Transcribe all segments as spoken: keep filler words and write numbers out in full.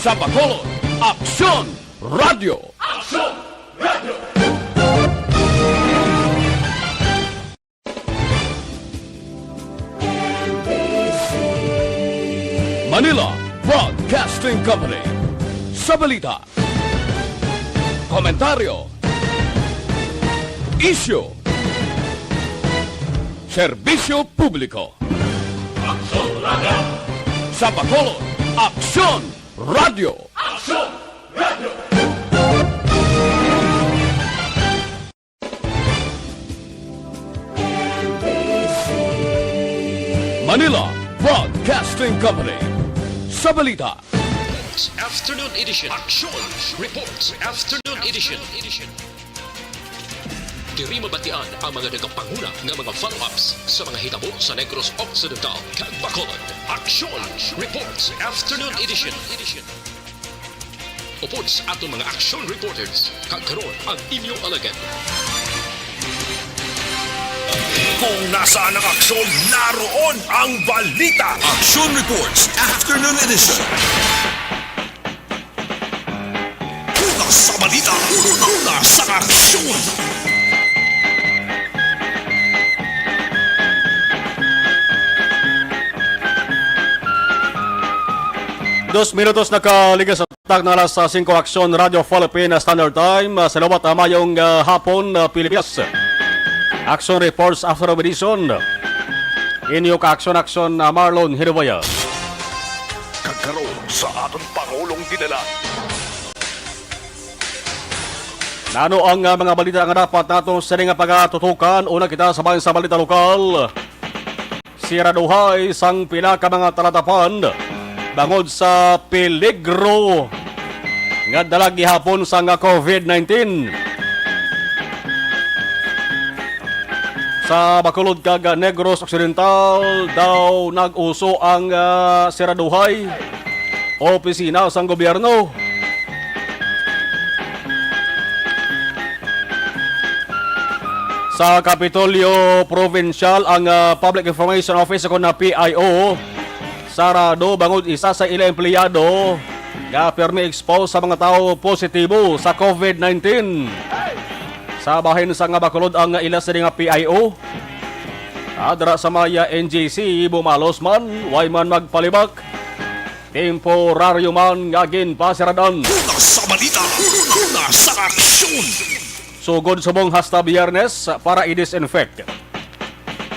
Sa Bacolod, Aksyon Radio. Aksyon Radio. Manila Broadcasting Company. Sa balita, komentaryo, isyu, serbisyo publiko. Aksyon Radio. Sa Bacolod, Aksyon Radio. Aksyon Radio. Manila Broadcasting Company. Sa balita, Afternoon Edition. Action Reports Afternoon Edition. Diri mabatian ang mga nagapanguna nga mga follow-ups sa mga hitabo sa Negros Occidental kag Bacolod. Action Reports Afternoon Edition. Upod sa aton mga action reporters, kag karon ang inyo alagad. Kung nasaan ang aksyon, naroon ang balita. Action Reports Afternoon Edition. Una sa balita, una sa aksyon. Dos minutos nakaligas sa tak na alas singko, Aksyon Radio Philippine Standard Time. Ah, sa liwat, ah, mayong, ah, hapon, ah, Pilipinas. Action Reports After Edition. Inyo ka-aksyon-aksyon, ah, Marlon Hirubaya. Kag karon sa aton Pangulong Dinala. Nano ang, ah, mga balita nga dapat nato sini nga pagatutukan? Una kita sa bahin sa balita lokal. Siraduhay sang pila ka mga talatapan bangod sa peligro nga dala gihapon sang covid nineteen. Sa Bacolod kag Negros Occidental daw nag-uso ang, ah, siraduhay opisina sang gobyerno. Sa Kapitolyo Provincial, ang, ah, Public Information Office, kon na P I O, sarado bangod isa sa ila empleyado nga pirmi expose sa mga tawo positibo sa covid nineteen. Sa bahin sa nga Bacolod ang ila sini nga P I O, ah, dira sa may N G C, bumalos man, way man magpalibak. Temporaryo man nga ginpasiradan. Una sa balita, una sa aksyon. Sugod subong hasta Biyernes para i-disinfect.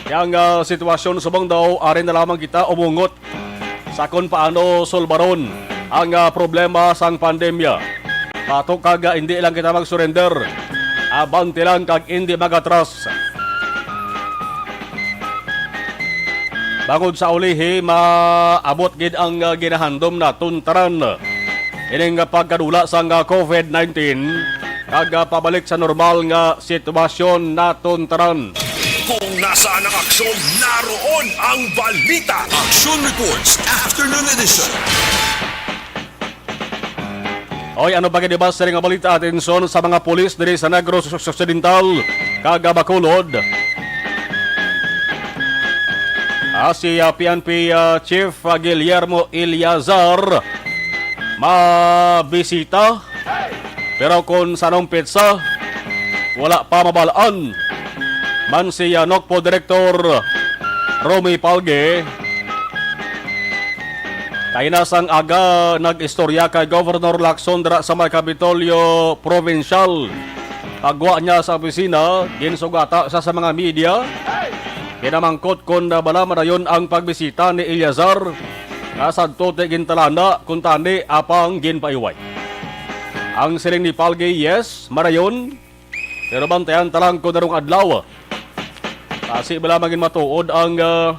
Ang, ah, sitwasyon subong daw, ari na lamang kita umungot sa kon paano sulbaron ang, ah, problema sang pandemya. Batok kag, ah, hindi lang kita mag-surrender. Abante lang kag hindi magatras. Bangod sa ulihi, maabot gid ang, ah, ginahandom naton tanan. Ining pagkadula sang, ah, covid nineteen, kag, ah, pabalik sa normal nga sitwasyon naton tanan. Kung nasaan ang aksyon, naroon ang balita. Action Reports Afternoon Edition. Oy, ano pa gid ba sini nga balita? Atensyon sa mga pulis diri sa Negros Occidental kag Bacolod. Ah, si, ah, P N P, ah, Chief, ah, Guillermo Eleazar mabisita, pero kon sa anong petsa, wala pa mabalaan. Man si, ah, NOCPO Director Romy Palge, kaina sang aga, nag-istorya kay Governor Lacson dira sa may Kapitolyo Provincial. Pagwa niya sa opisina, ginsugata sa, sa mga media. Pinamangkot kon bala madayon ang pagbisita ni Eleazar, nga sadto ti gintalana, kuntani apang ginpaiway. Ang siling ni Palge, yes, madayon. Pero bantayan ta lang kon anong adlaw. Kasi bala mangin matuod ang, ah,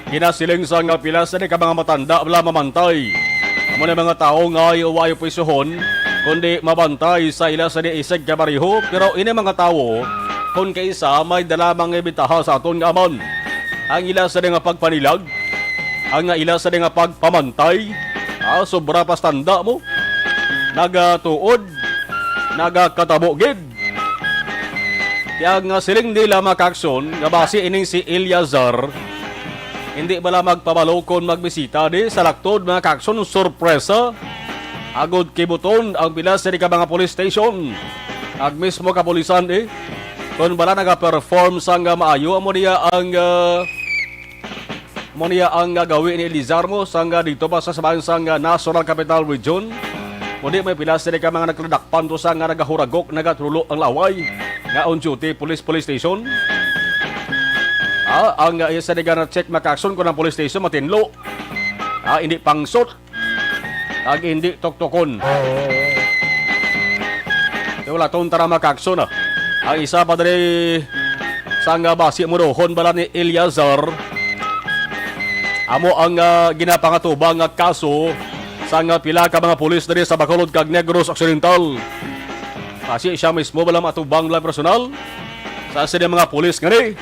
ginasiling sang pila sini ka mga matanda bala mamantay. Amo na mga tawo nga ay uway opisyohon, kundi mabantay sa ila sini isig ka bariho. Pero ini mga tawo, kon kaisa, may dala mga bitaha sa aton nga aman. Ang ila sini nga pagpanilag, ang ila sini nga pagpamantay, ah, sobra pa sa tanda mo. Nagatuod, nagakatabo gid. Kaya nga siling nila, mga kaakson, nga basi ining si Eleazar, Hindi bala magpabalo kon magbisita di sa laktod, mga kaakson, sorpresa. Agod kibuton ang pila sini ka mga police station. Ang mismo kapulisan di kon bala nagaperform sang maayo, amo niya ang, ah, amo niya ang, ah, gawi ni Elizarmo sang, ah, dito pa sa sabayan sang, ah, National Capital Region. Kundi may pila sini ka mga nagladakpan to sa nga nagahuragok, nagatrulo ang laway nga on duty police, police station. Ah, ang, ah, iya sini ka na check, mga kaakson, kung ang police station matinlo. Ah, hindi pangsot. Ag hindi tuktukon. Di wala tong tara, mga kaakson, ah. Ang isa pa diri sang, ah, basi murohon bala ni Eleazar. Amo ang, ah, ginapangatubang nga kaso sang, ah, pila ka mga pulis diri sa Bacolod kag Negros Occidental. Kasi siya mismo bala matubang bala personal sa sini mga pulis ngani.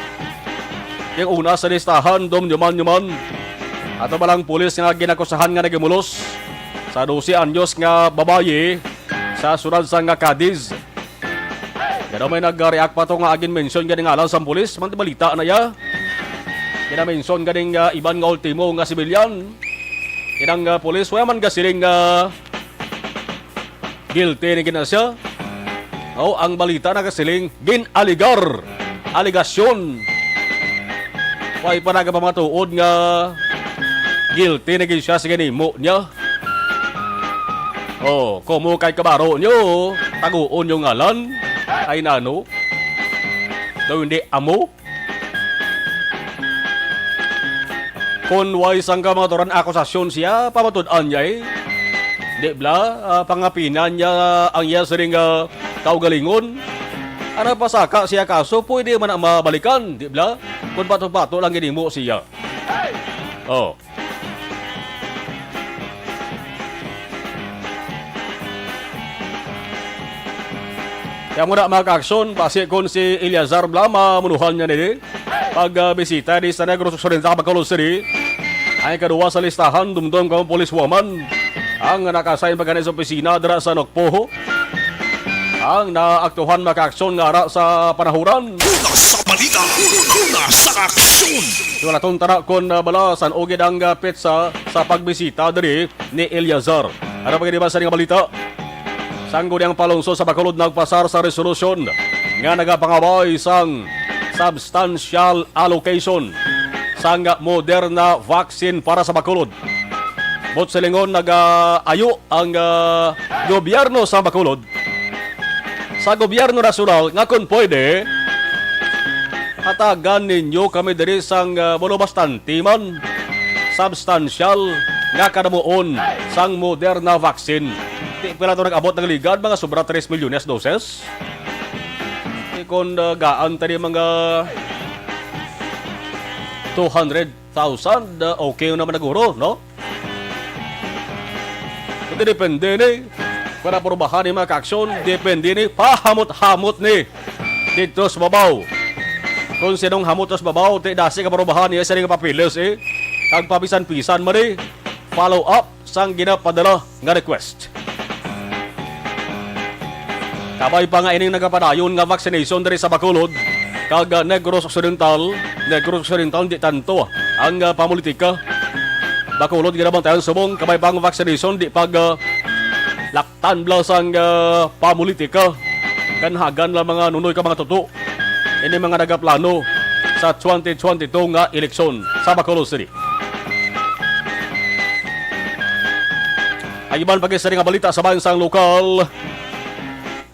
Yung una sa listahan, dumduman nyo man. Ato balang pulis nga ginakusahan nga nagimulos sa dose anyos nga babayi sa syudad sang Cadiz. Pero may nag-react pa to nga agin mention gani ngalan sang pulis, man balita na ya. Gina-mention ganing, ah, iban nga ultimo nga sibilyan. Inang, ah, pulis, wala man gasiling nga guilty ni gina siya. O, ang balita nagasiling, gin-aligar. Alegasyon. Way pa nagapamatuod nga guilty na gid siya sa ginimo niya. O, komo kay kabaro nyo, taguon nyo ngalan. Ay nano? Daw hindi amo? Kon way sang kamaturan akusasyon siya, pamatud-an niya, eh. Di bala, ah, pangapinan niya ang iya siring nga kaugalingon. Ano pa saka siya kaso, pwede man ang mabalikan, di bala? Kung bato-bato lang ginimo siya. Oh. Kaya mo na, mga kaaksyon, basi kon si Eleazar Bla, mamunuhan niya nini pag, ah, bisita ni sa Negros Occidental, Bacolod City. Ang ikaduwa sa listahan, dumdom kang policewoman ang nakasign pa gani sa opisina dira sa Nokpo. Ang naaktuhan, mga kaaksyon, nga ara sa panahuran. Una sa balita, una sa aksyon. Wala tong tara kon, ah, bala san-o gid ang, ah, petsa sa pagbisita diri ni Eleazar. Ano pa gid ba sa nga balita? Sangguniang Panlungsod sa Bacolod nagpasar sa resolusyon nga nagapangabay sang substantial allocation sang Moderna vaccine para sa Bacolod. Buot silingon, nagaayo ang, ah, gobyerno sa Bacolod sa gobyerno nasyonal nga kon pwede, hatagan ninyo kami diri sang, ah, walo bastante man substansyal nga kadamuon sang Moderna vaccine. Di pala to nag-abot ng ligad, mga sobra tres milyones doses. Di kon, ah, gaan tani mga two hundred thousand, ah, okay naman naguro, no? Kundi depende ni para prubahan ni, mga kaaksyon, depende ni pahamot-hamot ni dito sa babaw. Kung sinong hamot sa babaw, ti dasi ka prubahan niya sa nga papilis, eh. Kag pabisan-pisan man, eh, follow up sang ginapadala nga request. Kabay pa nga ining nagapadayon nga vaccination diri sa Bacolod kag, ah, Negros Occidental, Negros Occidental di tanto ang, ah, pamulitika. Bacolod ginabantayan subong kabay pa ang vaccination di pag, ah, laktan bla sang, ah, pamulitika. Ganhagan lang mga nunoy ka mga tuto. Ini mga nagaplano sa twenty twenty-two nga eleksyon sa Bacolod City. Ang iban pa gid sini nga balita sa bansang lokal.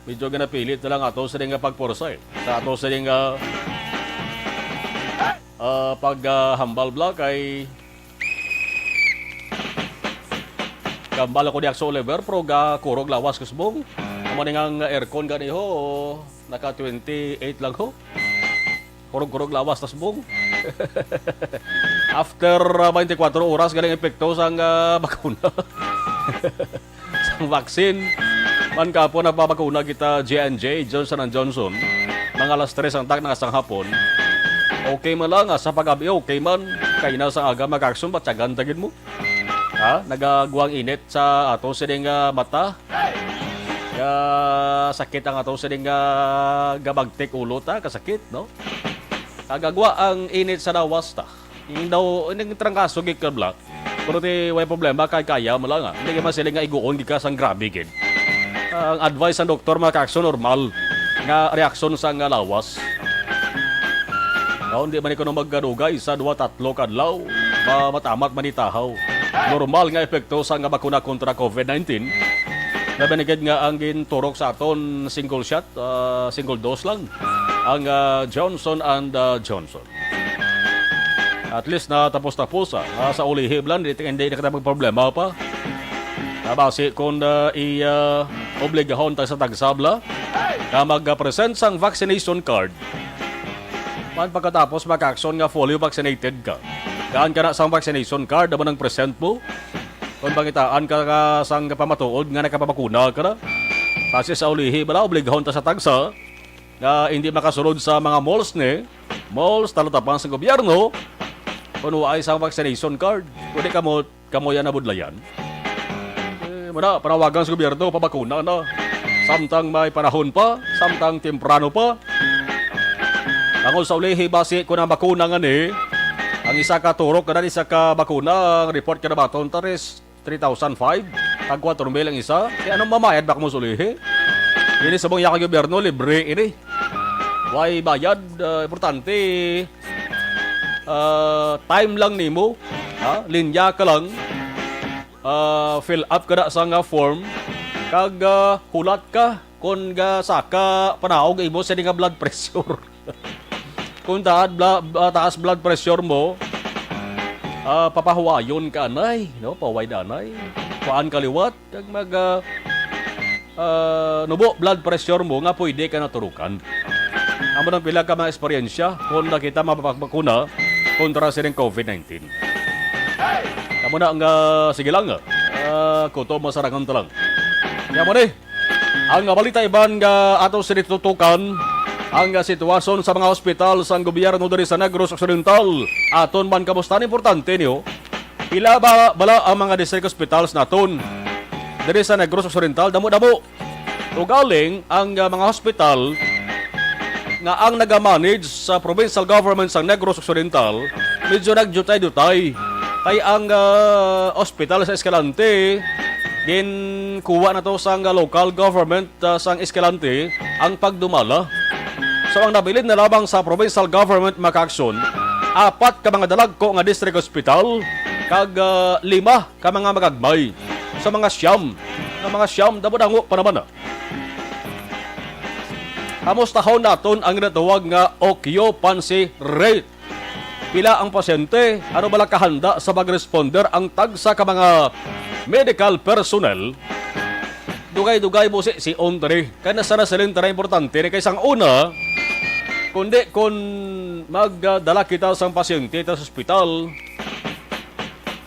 Medyo ginapilit na lang ato sini nga pagpursa, eh. Sa ato sini nga, ah, pag, ah, hambal bla kay hambal ako diak sa Oliver, pero ga kurog lawas ko subong. Amo ni nga ang aircon gani ho, naka twenty-eight lang ho. Kurog-kurog lawas ta subong. After, ah, twenty-four oras galing epekto sang, ah, bakuna. Sang vaccine. Man kapo nagpabakuna kita, J and J, Johnson and Johnson. Mga alas tres ang tak na sang hapon. Okay man lang, ah, sa pag-abi, okay man. Kay na sa aga, makakson, batyagan tagid mo. Ha? Nagagwang init sa ato sining, ah, mata. Ga sakit ang ato sining, ah, gabagtik ulo ta, kasakit, no? Nagagwa ang init sa lawas ta. Yung daw, yung trangkaso gid ka bla. Pero ti, way problema, kay kaya mo lang, ah. Hindi ka masiling nga iguon gid ka sang grabe gid. Ah, ang advice sang doktor, mga kaakson, normal nga reaksyon sa nga lawas. Daw, hindi man ikaw na magkadugay sa duwa, tatlo kadlaw, ma-, matamat manitahaw. Normal nga epekto sa nga bakuna kontra COVID nineteen. Labi na gid nga ang ginturok sa aton single shot, ah, single dose lang ang, ah, Johnson and, ah, Johnson. At least na tapos-tapos, ah, ah, sa ulihi bla, hindi, hindi na kita magproblema pa. Ah, basi kung, ah, i, ah, obligahon ta sa tagsabla nga mag-present sang vaccination card. Man pagkatapos makaakson nga fully vaccinated ka. Gaan ka na sang vaccination card, amo nang present mo. Kung pangitaan ka nga sang pamatuod nga nakapabakuna ka na. Kasi sa ulihi bala, obligahon ta sa tagsa nga hindi makasulod sa mga malls ni, malls, talatapan sa gobyerno, kung waay sang vaccination card. Kundi kamo, kamo yan nabudlayan. Eh, muna, panawagan sa gobyerno, pabakuna na. Samtang may panahon pa, samtang temprano pa. Tungod sa ulihi, basi ko na bakuna nga ni, ang isa ka turok, kada isa ka bakuna, ang report ka na baton, taris, three thousand five, tag four mil ang isa. Eh, anong mamayad ba kamo sa ulihi? Ini sa mga gobyerno, libre ini. Way bayad, ah, importante, ah, time lang nimo, ha? Linya ka lang, ah, fill up ka na sa nga form, kag, ah, hulat ka kung ga saka panaog imo sa nga blood pressure. Kung taas bla-, ah, taas blood pressure mo, ah, papahuwayon ka anay, no? Pahuway na anay. Kuan ka liwat, kag mag, ah, ah, nubo blood pressure mo nga pwede ka naturukan. Amo nang pila ka mga eksperyensya kung nakita mapapakbakuna kontra sining COVID nineteen. Amo na nga, sige lang, ah, kuto masarangan ta lang. Kaya mo ni, ang balita iban nga ato sini tutukan, ang sitwasyon sa mga ospital sang gobyerno diri sa Negros Occidental. Aton man kamusta, importante niyo. Pila ba bala ang mga district hospitals naton diri sa Negros Occidental? Damo-damo. Ugaling ang, ah, mga hospital nga ang nagamanage sa provincial government sa Negros Occidental, medyo nagyutay-yutay. Kay ang, ah, hospital sa Escalante, ginkuha na to sang local government, ah, sang Escalante ang pagdumala. So, ang nabilin na lamang sa provincial government, mga kaakson, apat ka mga dalagko nga district hospital, kag, ah, lima ka mga magagmay. Sa mga siyam, nga mga siyam, damo-dango pa naman na. Amustahon naton ang ginatawag nga occupancy rate. Pila ang pasyente? Ano bala kahanda sa pag-responder ang tagsa ka mga medical personnel? Dugay-dugay mo si, si Andre. Kaya nasa na silinta na importante ni kay sang una, kundi kung magdala kita sang pasyente ta sa ospital,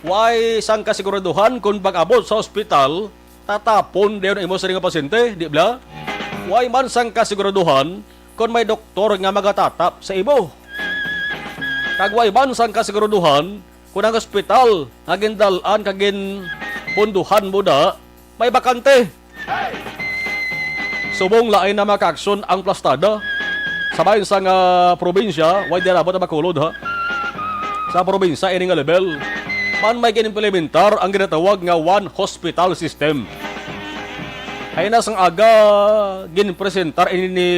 way sang kasiguraduhan kung pag-abot sa ospital, tatapon dayon imo sa nga pasyente, di bala? Way man sang kasiguraduhan kung may doktor nga magatatap sa imo. Kag way man sang kasiguraduhan kung ang ospital nga gindalaan kag ginpunduhan mo na may bakante. Subong lain na mga kaakson ang plastada. Sa bahin sang, ah, probinsya, way di labot na makulod, ha? Sa probinsya, ini nga level, man may ginimplementar ang ginatawag nga one hospital system. Ay na sang aga, ginpresentar ini ni,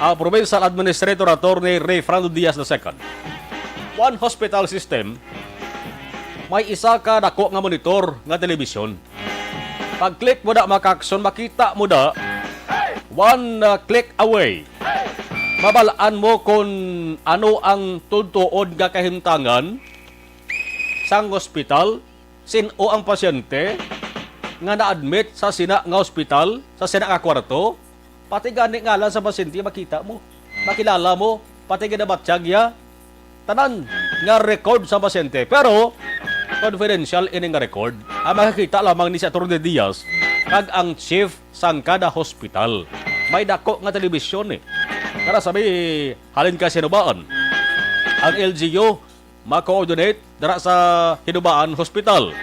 ah, Provincial Administrator Attorney Rayfrando Diaz the second. One hospital system, may isa ka dako nga monitor nga telebisyon. Pag-click mo na, mga kaakson, makita mo na, one, uh, click away. Mabalaan mo kung ano ang tutuod nga kahimtangan sang ospital, sin-o ang pasyente nga na-admit sa sina nga ospital, sa sina nga kwarto, pati gani ngalan sa pasyente makita mo, makilala mo, pati ginabatyag niya, tanan nga record sa pasyente. Pero confidential ini nga record. Ang makakita lamang ni si Attorney Diaz kag ang chief sang kada hospital. May dako nga telebisyon, eh. Para sabi, halin ka sa Hinubaan. Ang L G U ma-coordinate dira sa Hinubaan Hospital.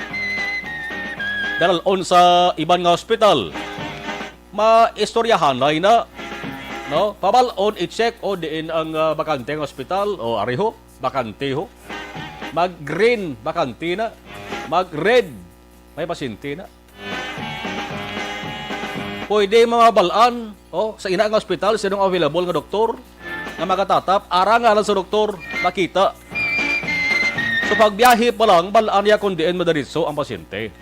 Dalal-on sa iban nga hospital. Maistoryahanay na, no? Pabal-on, i-check o diin ang, ah, bakante nga ospital, o ari ho, bakante ho. Mag-green, bakante na. Mag-red, may pasyente na. Pwede mabal-an, oh, sa ina nga ospital, sinong available nga doktor nga magatatap, ara nga lang sa doktor makita. So, pagbiyahe pa lang, bal-an niya kung diin madiretso ang pasyente.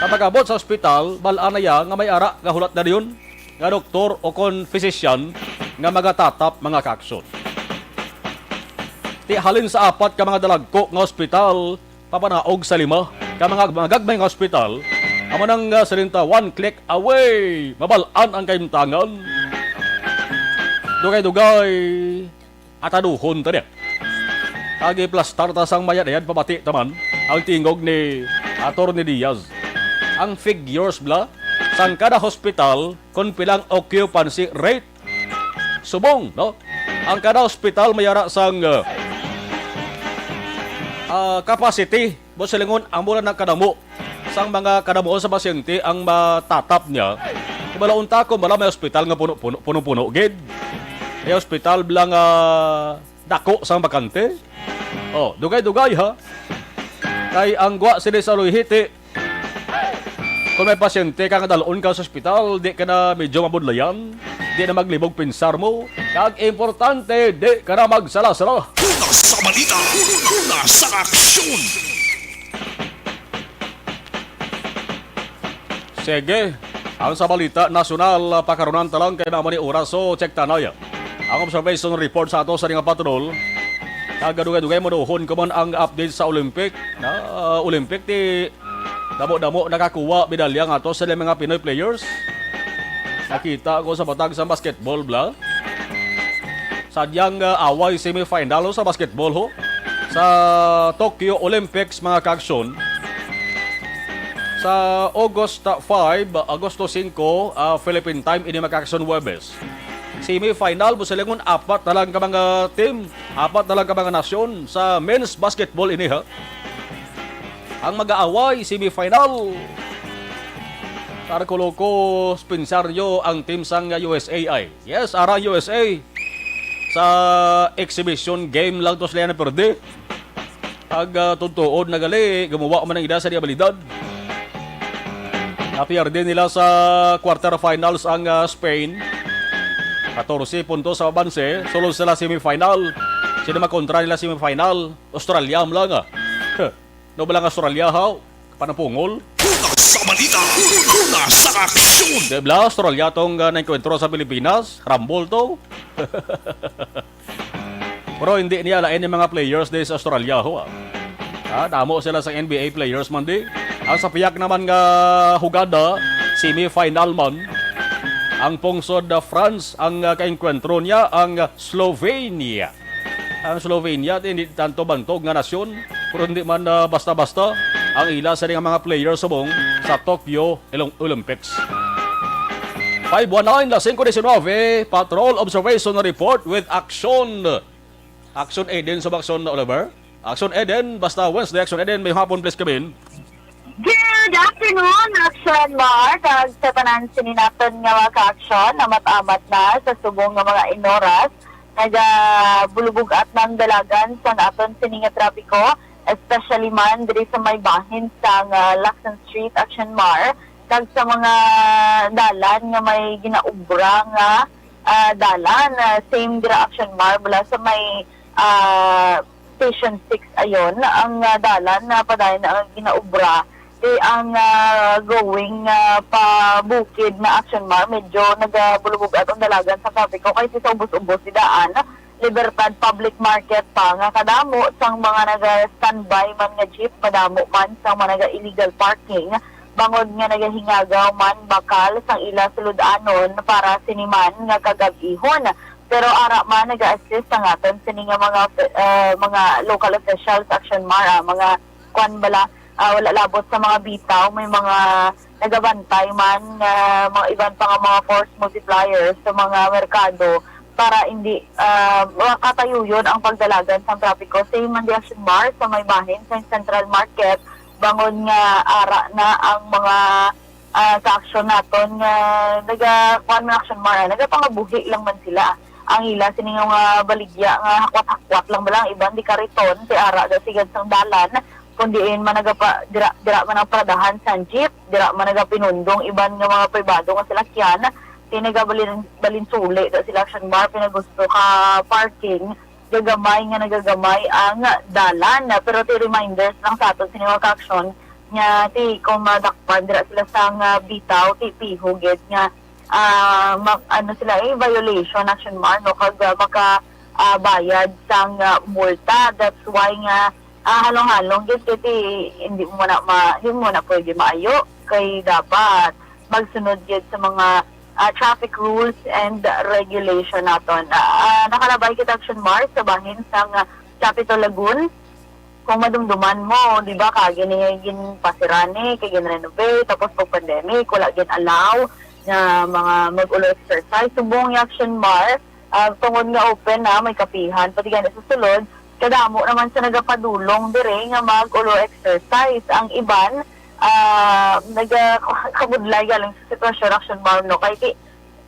Sa pag-abot sa ospital, bal-an na iya nga may ara nga hulat na dayon nga doktor o kon physician nga magatatap, mga kaaksyon. Ti halin sa apat ka mga dalagko nga ospital, papanaog sa lima ka mga magagmay nga ospital, amo nang, ah, silinta, one click away, mabal-an ang kahimtangan. Dugay-dugay, ataduhon ta niya. Kag iplastar ta sang mayad-ayad, pabati ta man ang tingog ni Attorney Diaz. Ang figures bala sang kada hospital, kung pilang occupancy rate, subong, no? Ang kada hospital may ara sang, uh, uh, capacity, buot silingon, amo lang ang kadamo sang mga kadamuon sa pasyente ang matatap niya. Kabalo unta kung bala may ospital nga puno-puno, puno-puno gid. May ospital bala nga dako sang bakante. Oh, dugay-dugay, ha. Kay ang gwa sini sa Loyhiti, kung may pasyente ka nga dal-on ka sa ospital, di ka na medyo mabudlayan, di na maglibog pinsar mo, kag importante, di ka na magsala-sala. Una sa balita, una sa aksyon. Sige, ang sa balita nasyonal, ah, pakarunan ta lang kay naman ni oras, so check ta na ya. Ang observation report sa ato sa nga patrol. Kag dugay-dugay mo duhon ko man ang update sa Olympic. Na, ah, Olympic ti damo-damo nakakuha medalya nga to sa mga Pinoy players. Nakita ko sa batag sa basketball, bla. Sadyang, ah, away semifinal sa basketball, ho, sa Tokyo Olympics, mga kaaksyon. Sa August five, Agosto singko, ah, Philippine time, ini, mga kaaksyon, Huwebes. Semifinal, buot silingon, apat na lang ka mga team, apat na lang ka mga nasyon sa men's basketball ini, ha. Ang mag-aaway, semifinal. Sa Arco Loco, sponsor nyo ang team sang U S A I. Yes, ara U S A. Sa exhibition game lang to sila naperde. Pag, ah, tuntuon na gali, gumawa man ang ida sa diabalidad. Napierde nila sa quarterfinals ang, ah, Spain. Katorse puntos sa abanse. Sulod sila semifinal. Sino makontra nila semifinal? Australia mo lang, ah. No ba lang Australia, haw? Panapungol? Una sa balita, una sa aksyon. Di ba, Australia tong, ah, naengkwentro sa Pilipinas? Rumble to? Pero hindi niya lain yung mga players din sa Australia, ho, ah. Ah, damo sila sa N B A players man di. Ang sa piyak naman nga hugada, semifinal man, ang pungsod, ah, France ang, ah, kaengkwentro niya, ang, ah, Slovenia. Ang Slovenia, di, hindi tanto bantog nga nasyon, pero hindi man, ah, basta-basta ang ila sa mga player subong sa Tokyo Olymp-, Olympics. Five one nine, las singko diecinuebe, Patrol Observation Report with Action. Action Eden sa Action, Oliver. Action Eden, basta Wednesday, Action Eden, may hapon, please, Kevin. Good afternoon, Action Mar, kag sa tanan sini naton nga mga ka-action, amat-amat na sa subong nga mga inoras, nagabulubog-at na ang dalagan sang aton sini nga trapiko, especially man diri sa may bahin sang, ah, Lacson Street, Action Mar, kag sa mga dalan nga may ginaubra nga, ah, dalan, ah, same dira, Action Mar, bala sa may, ah, Station six ayon, ang, ah, dalan na padayon na ang ginaubra. Di ang, ah, going, ah, pa bukid na, Action Mar, medyo nagabulubog-at ang dalagan sa trapiko kay sa ubos-ubos si daan Libertad Public Market pa nga kadamo sang mga naga-standby man nga jeep, madamo man sang mga naga-illegal parking bangod nga nagahingagaw man bakal sang ila sulod-anon para sini man nga kagab-ihon. Pero ara man, naga-assist ang aton sini nga mga, ah, mga local officials, Action Mar, ah, mga kwan bala, ah, wala labot sa mga bitaw, may mga nagabantay man nga mga iban pa nga mga force multipliers sa mga merkado para hindi, ah, makatayuyon ang pagdalagan sang trapiko. Same man di, Action Mar, sa may bahin sa Central Market, bangod nga ara na ang mga, ah, ka-action naton nga naga-, kuwan man, Action Mar, ah, nagapangabuhi lang man sila. ang ila sini nga mga baligya nga hakwat-hakwat lang bala, ang iban di kariton, ti ara da sigad sang dalan, kun diin man nagapa-, dira, dira man ang paradahan sang jeep, dira man nagapinundong iban nga mga pribado nga salakyan, ti nagabalin-, balinsuli da sila, Action Mar, pinagusto ka parking, gagamay nga nagagamay ang dalan. Pero ti reminders lang sa aton sini mga ka-aksyon nga ti kung madakpan dira sila sang, ah, bitaw, ti piho gid nga, ah, ma-, ano sila, eh, violation, Action Mar, no, kag, ah, maka, ah, bayad sang, ah, multa. That's why nga, ah, halong-halong gid kay ti hindi mo na ma-, hindi mo na pwede maayo kay dapat magsunod gid sa mga, ah, traffic rules and regulation naton. Ah, nakalabay kita, Action Mar, sa bahin sang, ah, Capitol Lagoon. Kung madumduman mo, di ba, kagi ni ginpasirani, kay gin-renovate, tapos pag pandemic, wala gin-allow nga mga mag-ulo exercise. Subong ni Action Mar, ah, tungod nga open na, may kapihan, pati gani sa sulod, kadamo naman sa nagapadulong diri nga mag-ulo exercise. Ang iban, ah, nagakabudlay galing sa sitwasyon, Action Mar, no? Kay ti,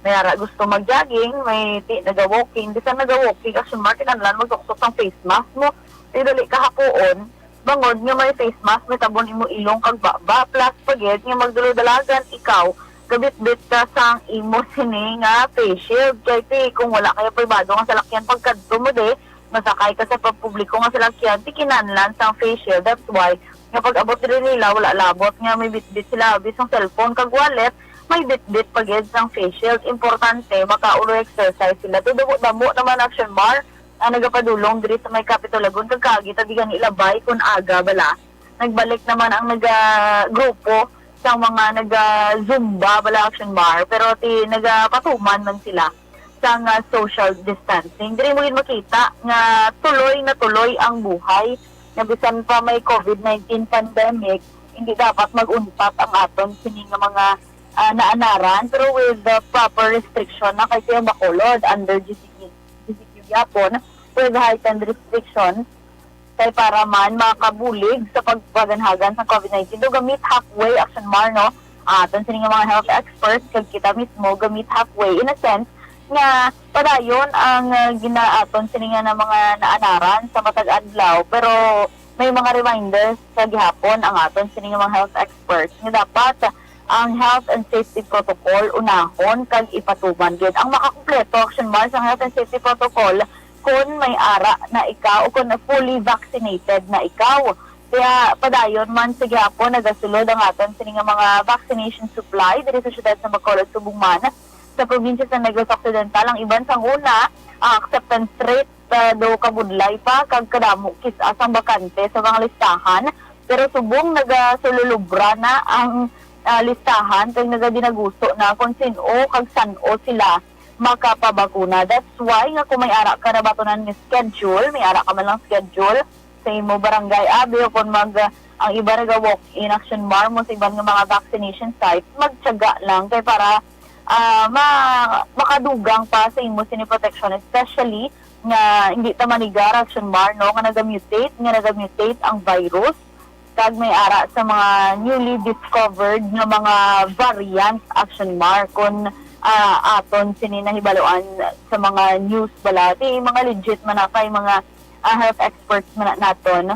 may ara gusto mag-jogging, may ti, naga-walking. Bisan naga-walking, Action Mar, kinahanglan magsuksok sang face mask mo. Ti dali ka hakuon, bangod nga may face mask, may tabon imo ilong kag baba. Plus pa gid nga magdulodalagan ikaw, gabitbit ka sang imo sini nga face shield. Kay ti, kung wala kay pribado nga salakyan pagkadto mo di, masakay ka sa pampubliko nga salakyan, ti kinahanglan sang face shield. That's why nga pag-abot diri nila, wala labot nga may bitbit sila abi sang cellphone kag wallet, may bitbit pa gid sang face shield. Importante, makaulo exercise sila. Ti damo-damo naman, Action Mar, ang nagapadulong diri sa may Capitol Lagoon, kag kaagi ta di gani labay kun aga bala. Nagbalik naman ang naga-, grupo sang mga naga-zumba bala, Action Mar, pero ti nagapatuman man sila sang, ah, social distancing. Diri mo gid makita nga tuloy na tuloy ang buhay, nga bisan pa may covid nineteen pandemic, hindi dapat mag-untat ang aton sini nga mga, ah, naanaran, pero with the proper restriction na kay sa Bacolod under G C Q, G C Q gyapon, with heightened restriction, kay para man makabulig sa pagpaganhagan sa covid nineteen. Do ga-meet halfway, Action Mar, no? Ah, aton sini nga mga health experts kag kita mismo ga-meet halfway, in a sense nga padayon ang, ah, ginaaton sini nga na mga naanaran sa matag adlaw, pero may mga reminders sa gihapon ang aton sini nga mga health experts nga dapat ang health and safety protocol unahon kag ipatuman gid. Ang makakumpleto, Action Mar, sa health and safety protocol kon may ara na ikaw o kon fully vaccinated na ikaw. Kaya padayon man sa gihapon nagasulod ang aton sini nga mga vaccination supply diri sa siyudad sa Bacolod, subong man sa probinsya sa Negros Occidental. Ang iban sang una, ang acceptance rate, ah, do kabudlay pa kag kadamo kis-a sang bakante sa mga listahan, pero subong nagasululubra na ang, ah, listahan kag nagadinaguso na kon sin-o kag san-o sila makapabakuna. That's why nga kung may ara ka nabatunan nga schedule, may ara ka man lang schedule sa imo barangay abi, o kung mag, ang iba naga-walk-in, Action Mar, mo sa iban nga mga vaccination site, magtiyaga lang kay para, ah, ma-, makadugang pa sa imo sini protection, especially nga hindi ta manigar, Action Mar, no, nga nagamutate, nga nagamutate ang virus. Kag may ara sa mga newly discovered nga mga variant, Action Mar, kun, ah, aton sini nahibaluan sa mga news bala. Ti mga legit man na kay mga, ah, health experts man na naton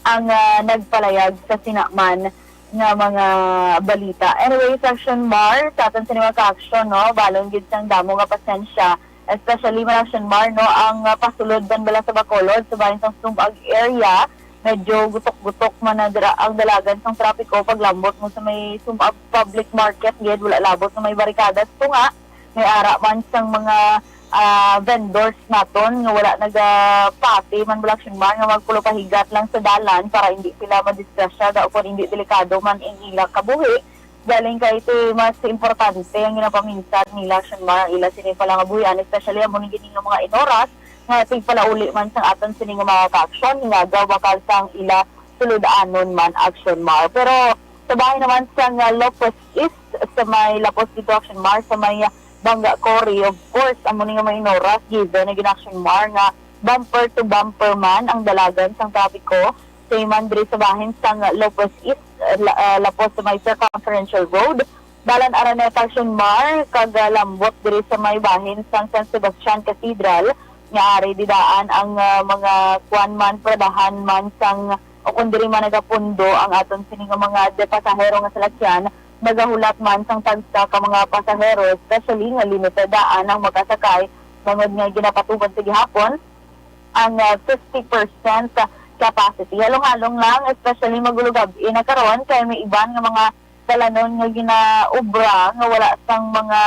ang, ah, nagpalayag sa sinaman nga mga balita. Anyway, Action Mar, sa aton sini mga ka-action, no, balon gid sang damo nga pasensya, especially man, Action Mar, no, ang, ah, pasulod man bala sa Bacolod, sa bahin sang Sumag area, medyo gutok-gutok man na dira ang dalagan sang trapiko. Paglambot mo sa may Sumag Public Market gid, wala labot nga may barikada sa tunga. May ara man sang mga, ah, vendors naton nga wala nagapati man bala, Action Mar, nga magpulo pahigat lang sa dalan para hindi sila madisgrasya, daw kon hindi delikado man ang ila kabuhi. Galing kay ti mas importante ang ginapaminsad nila, Action Mar, ang ila sini pala nga buhian, especially amo ni gini nga mga inoras nga tigpalauli man sang aton sini nga mga ka-action, ngagaw bakal sang ila sulod-anon man, Action Mar. Pero sa bahin naman sang, ah, Lopez East, sa may lapos dito, Action Mar, sa may Banga Quarry, of course, amo ni nga mga inoras, given na gid, Action Mar, nga bumper to bumper man ang dalagan sang trapiko. Same man diri sa bahin sang Lopez East, ah, la-, ah, lapos sa may Circumferential Road, Dalan Araneta, Action Mar, kag, ah, Lambot diri sa may bahin sang San Sebastian Cathedral, nga ari didaan ang, ah, mga kuan man, paradahan man sang, o kung diri man nagapundo ang aton sini nga mga de pasahero nga salakyan, nagahulat man sang tagsa ka mga pasahero, especially nga limited daan ang makasakay, bangod nga ginapatubag sa gihapon ang, ah, fifty percent capacity. Halong-halong lang, especially magulugab-i na karon, kay may iban nga mga dalanon nga ginaobra nga wala sang mga,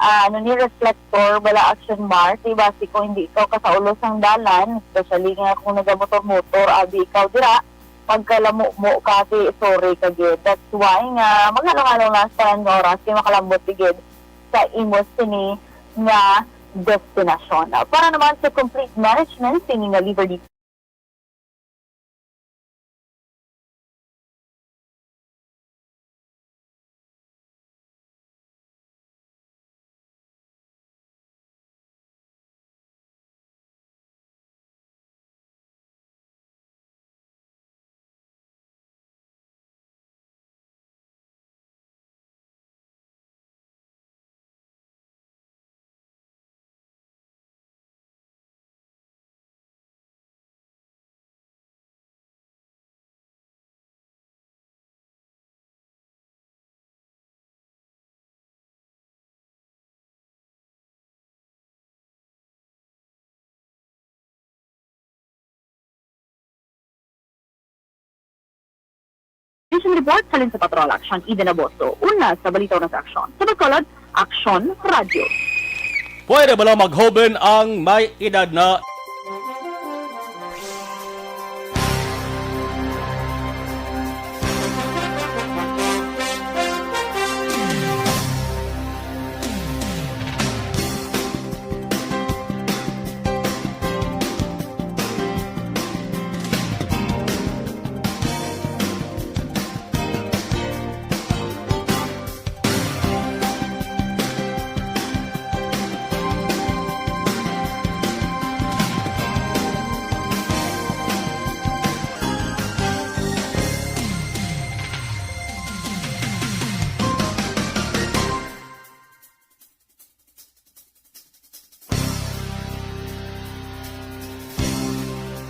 ah, ano ni, reflector, wala, Action Mar. Kay basi kung hindi ikaw kasaulo sang dalan, especially nga kung nagamotor-motor, abi ikaw dira, magkalamumo ka, kay sorry ka gid. That's why nga maghalong-halong lang sa tanan nga oras, kay makalambot ti gid sa imo sini nga destinasyon. Para naman sa complete management sini nga Liberty Station report halin sa Patrol Action, Eden Aboso. Una sa balita, una sa aksyon. Sa Bacolod, Aksyon Radyo. Pwede ba lang maghoben ang may edad na?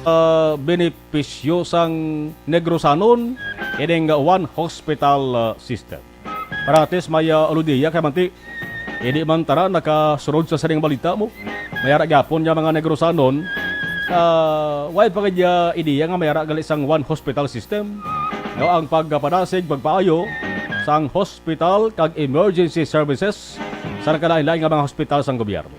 Ah, benepisyo sang Negrosanon ining one hospital, ah, system. Para at least may, ah, uludiya kay manti, hindi man tanan nakasunod sa sining balita mo. May ara gyapon nga mga Negrosanon, ah, way pa gid, ah, ideya nga may ara gali sang one hospital system. No, ang pagpadasig, pagpaayo sang hospital kag emergency services sa nagkalain-lain nga mga hospital sang gobyerno.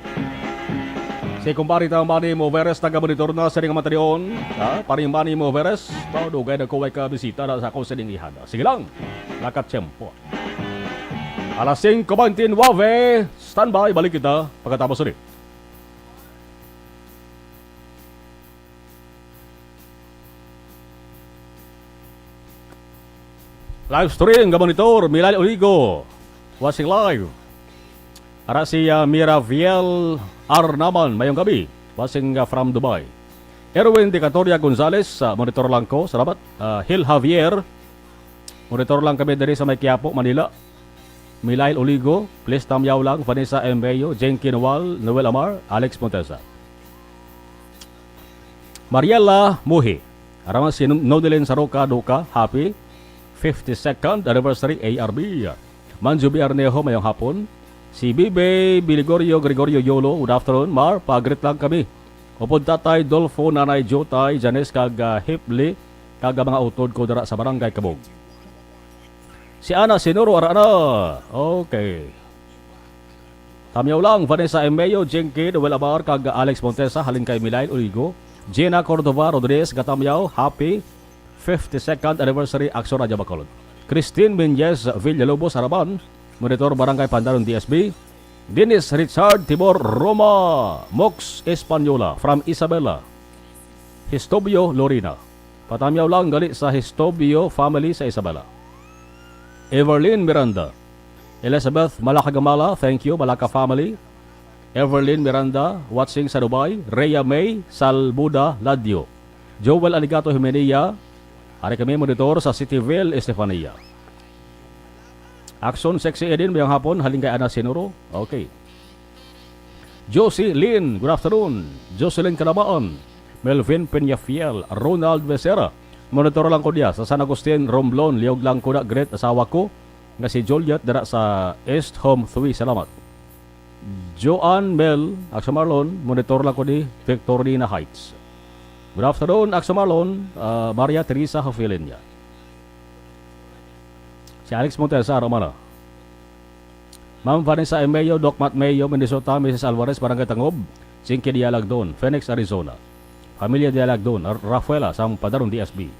Si kumpare ta Manny Moveres nagamonitor na sa ring matalion. Ha? Pare Manny Moveres, maudugay na kuway ka bisita na sa akong sining ihada. Sige lang, nakatiyempo. Alas singko bente nuwebe, standby, balik kita pagkatapos ulit. Live stream nga monitor, Milay Oligo, watching live. Ara si, ah, Miraviel Arnaman, mayong gabi, watching, ah, from Dubai. Erwin Decatoria Gonzalez, ah, monitor lang ko, salamat. Ah, Hil Javier, monitor lang kami diri sa may Quiapo, Manila. Milail Oligo, please tamyaw lang, Vanessa M. Bello, Jenkin Wal, Noel Amar, Alex Montesa. Mariela Muhi, araman si Nodilin Saroca Duca, happy fifty-second anniversary, A R B. Manjo B. Arnejo, mayong hapon. Si Bibe Biligorio Gregorio Yolo, good afternoon, Mar, pagrit lang kami. Upod Tatay Dolfo, Nanay Jotay, Janice, kag, ah, Hipli, kag, ah, mga utod ko dira sa Barangay Kabog. Si Ana Sinuro, ara na. Okay. Tamyaw lang, Vanessa Emeo, Jinky, Noel Amar, kag Alex Montesa, halin kay Milail Uligo. Gina Cordova Rodriguez, gatamyaw, happy fifty-second anniversary, Action Radio Bacolod. Christine Menyes Villalobos Araban, Monitor Barangay Pandaron D S B. Dennis Richard Tibor Roma, Mox Española, from Isabela. Histobio Lorina. Patamyaw lang gali sa Histobio family sa Isabela. Everlyn Miranda. Elizabeth Malacagamala, thank you, Malaca family. Everlyn Miranda, watching sa Dubai. Rhea May Salbuda Ladio. Joel Aligato Jimenea, ari kami monitor sa Cityville, Estefania. Action Sexy Edin, mayong hapon, halin kay Ana Sinuro. Okay. Josie Lynn, good afternoon. Jocelyn Calamaan, Melvin Peñafiel, Ronald Becerra. Monitor lang ko diya sa San Agustin, Romblon, liog lang ko na great asawa ko nga si Juliet dira sa East Home three. Salamat. Joanne Mel, Aksa Marlon, monitor lang ko di Victorina Heights. Good afternoon, Aksa Marlon, ah, Maria Teresa Hafilinya. Si Alex Montesa, Romana. Ma'am Vanessa Emeo, Doc Matt Meo, Minnesota, Missus Alvarez, Barangay Tangob, Singki Dialagdon, Phoenix, Arizona. Familia Dialagdon, Ar-, Rafaela, sang Padaron D S B.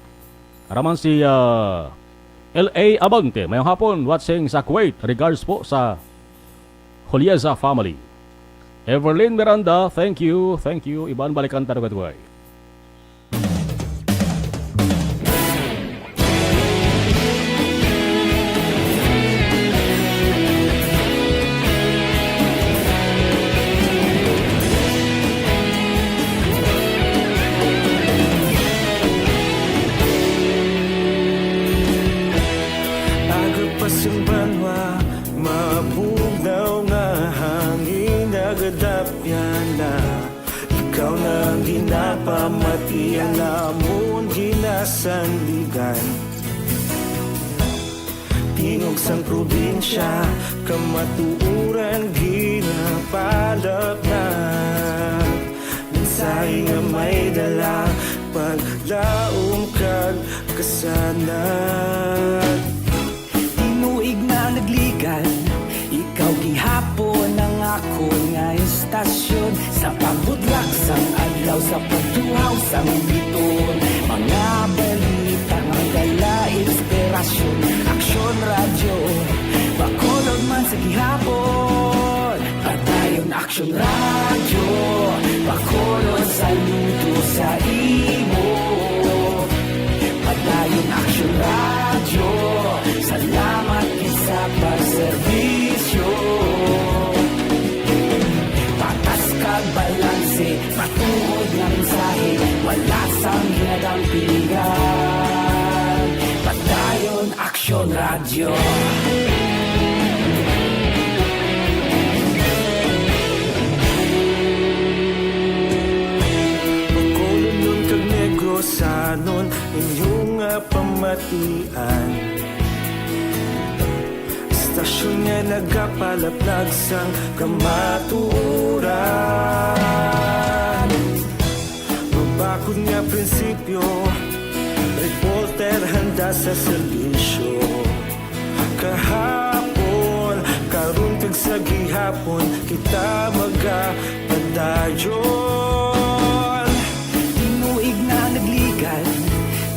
Araman si, ah, L A Abante, mayong hapon, watching sa Kuwait. Regards po sa Julieza family. Everlyn Miranda, thank you, thank you. Iban balikan ta dugay-dugay. Aga pa sing banwa, mabugnaw nga hangin nagadapyan na. Ikaw na ang ginapamati, ang amon ginasandigan. Tingog sang probinsya, kamatuoran ginapalapnag. Mensahe nga may dala, paglaom kag kasanag. Tinuig na nagligan, ikaw gihapon ang akon nga estasyon. Sa pagbutlak sang adlaw, sa pagtuhaw sang biton, mga balita nga dala inspirasyon. Aksyon Radyo, Bacolod man sa gihapon. Padayon Aksyon Radyo, Bacolod, saludo sa imo. Padayon Aksyon Radyo, salamat gid sa pagserbisyo. Patas kag balanse, matuod nga mensahe, wala sang ginadampigan. Padayon Aksyon Radyo. Bacolodnon kag Negrosanon, inyo nga pamatian. Istasyon nga nagapalaplag sang kamatuoran. Mabakod nga prinsipyo, reporter handa sa serbisyo. Kahapon, karon kag sa gihapon, kita magapadayon. Tinuig na nagligan,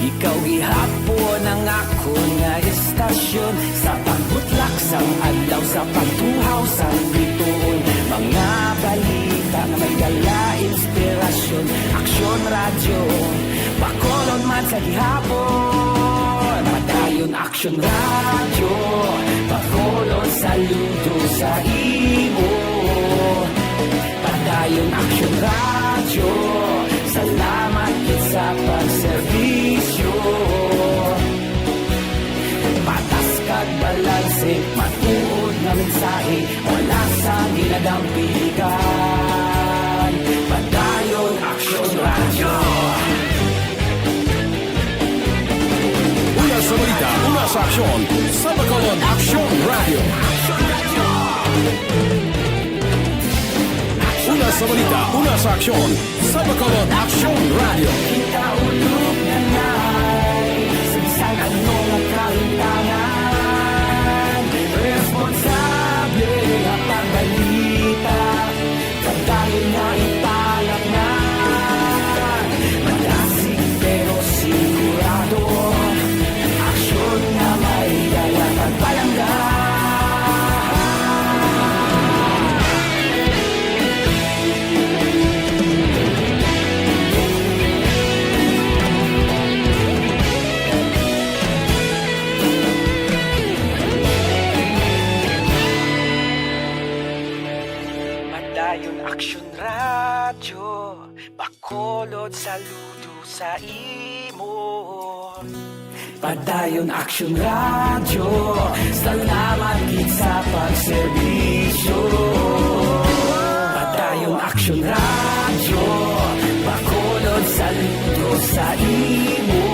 ikaw gihapon ang akon nga estasyon. Sa pagbutlak sang adlaw, sa pagtuhaw sang bituon, mga balita nga may dala inspirasyon. Aksyon Radyo, Bacolod man sa gihapon. Padayon Aksyon Radyo, Bacolod, saludo sa imo. Padayon Aksyon Radyo, salamat gid sa pagserbisyo. Patas kag balanse, matuod nga mensahe, wala sang ginadampigan. Padayon Aksyon Radyo. Una sa balita, una sa aksyon, sa Bacolod Aksyon Radyo. Una sa balita, una sa aksyon, sa Bacolod Aksyon Radyo. Kita ulog na nay, sa bisan ano nga kalimtangan, responsable nga pagbalita. Pagdayon nga ipalapngan, madasig pero sigurado, aksyon nga may dala kag palangga. Padayon Aksyon Radyo, Bacolod, saludo sa imo. Padayon Aksyon Radyo, salamat gid sa pagserbisyo. Padayon Aksyon Radyo, Bacolod, saludo sa imo.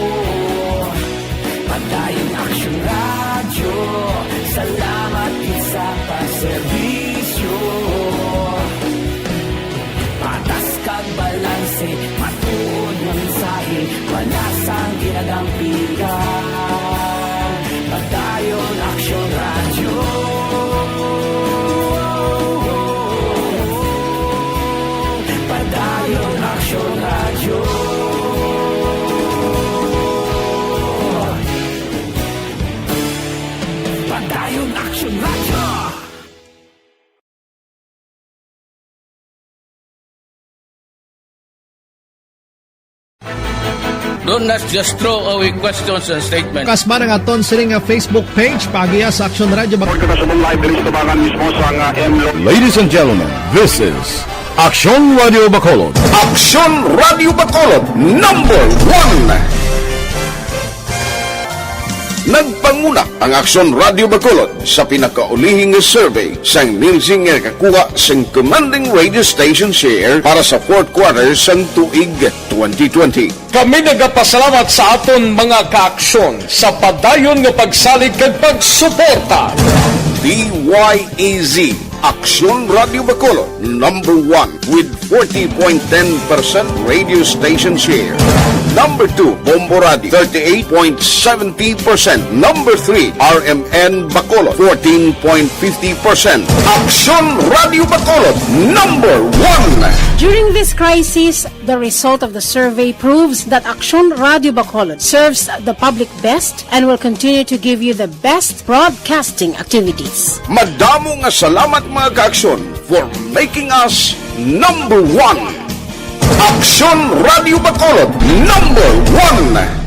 Padayon Aksyon Radyo, salamat gid sa pagserbisyo. Patas kag balanse, matuod nga mensahe, wala sang ginadampigan. Padayon Aksyon Radyo. Padayon Aksyon Radyo. Padayon Aksyon Radyo. Don't not just throw away questions and statements. Kas man ang aton sini nga Facebook page, paagiha sa Aksyon Radyo Bac- Pagkakasubong live diri sa tabangan mismo sa nga M Lo- Ladies and gentlemen, this is Aksyon Radyo Bacolod. Aksyon Radyo Bacolod, number one. Nagpanguna ang Aksyon Radyo Bacolod sa pinakaulihing survey sang Nielsen nga nakakuha sang commanding radio station share para sa fourth quarter sang tuig twenty twenty. Kami nagapasalamat sa aton mga kaaksyon sa padayon nga pagsalig kag pagsuporta. D Y E Z, Aksyon Radyo Bacolod, number one with forty point ten percent radio station share. Number two, Bombo Radio, thirty-eight point seventy percent. Number three, R M N Bacolod, fourteen point fifty percent. Aksyon Radyo Bacolod, number one. During this crisis, the result of the survey proves that Aksyon Radyo Bacolod serves the public best and will continue to give you the best broadcasting activities. Madamo nga salamat, mga kaaksyon, for making us number one. Aksyon Radyo Bacolod, number one.